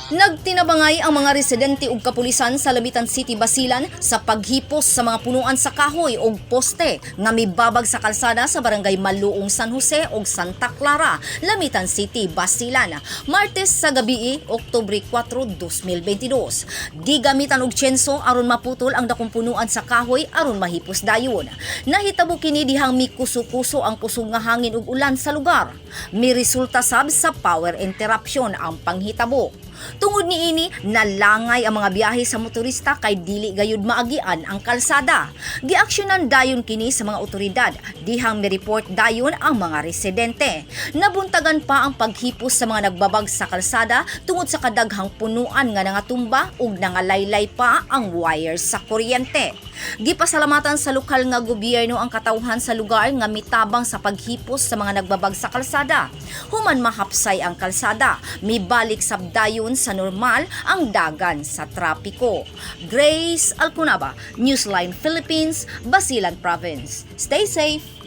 Nagtinabangay ang mga residente ug kapulisan sa Lamitan City, Basilan sa paghipos sa mga punuan sa kahoy ug poste nga mibabag sa kalsada sa barangay Maluong San Jose ug Santa Clara, Lamitan City, Basilan. Martes sa gabi, Oktubre 4, 2022. Gigamitan og tsenso aron maputol ang dakong punuan sa kahoy aron mahipos dayon. Nahitabo kini dihang mikuso-kuso ang kusog nga hangin ug ulan sa lugar. Miresulta sab sa power interruption ang panghitabo. Tungod niini, nalangay ang mga biyahe sa motorista kay dili gayud maagian ang kalsada. Giaksyonan dayon kini sa mga otoridad dihang mi-report dayon ang mga residente. Nabuntagan pa ang paghipos sa mga nagbabag sa kalsada tungod sa kadaghang punuan nga nangatumba ug nangalaylay pa ang wires sa kuryente. Gipasalamatan sa lokal nga gobyerno ang katawhan sa lugar nga mitabang sa paghipos sa mga nagbabag sa kalsada. Human mahapsay ang kalsada, mibalik sab dayon sa normal ang dagan sa trapiko. Grace Alcunaba, Newsline Philippines, Basilan Province. Stay safe.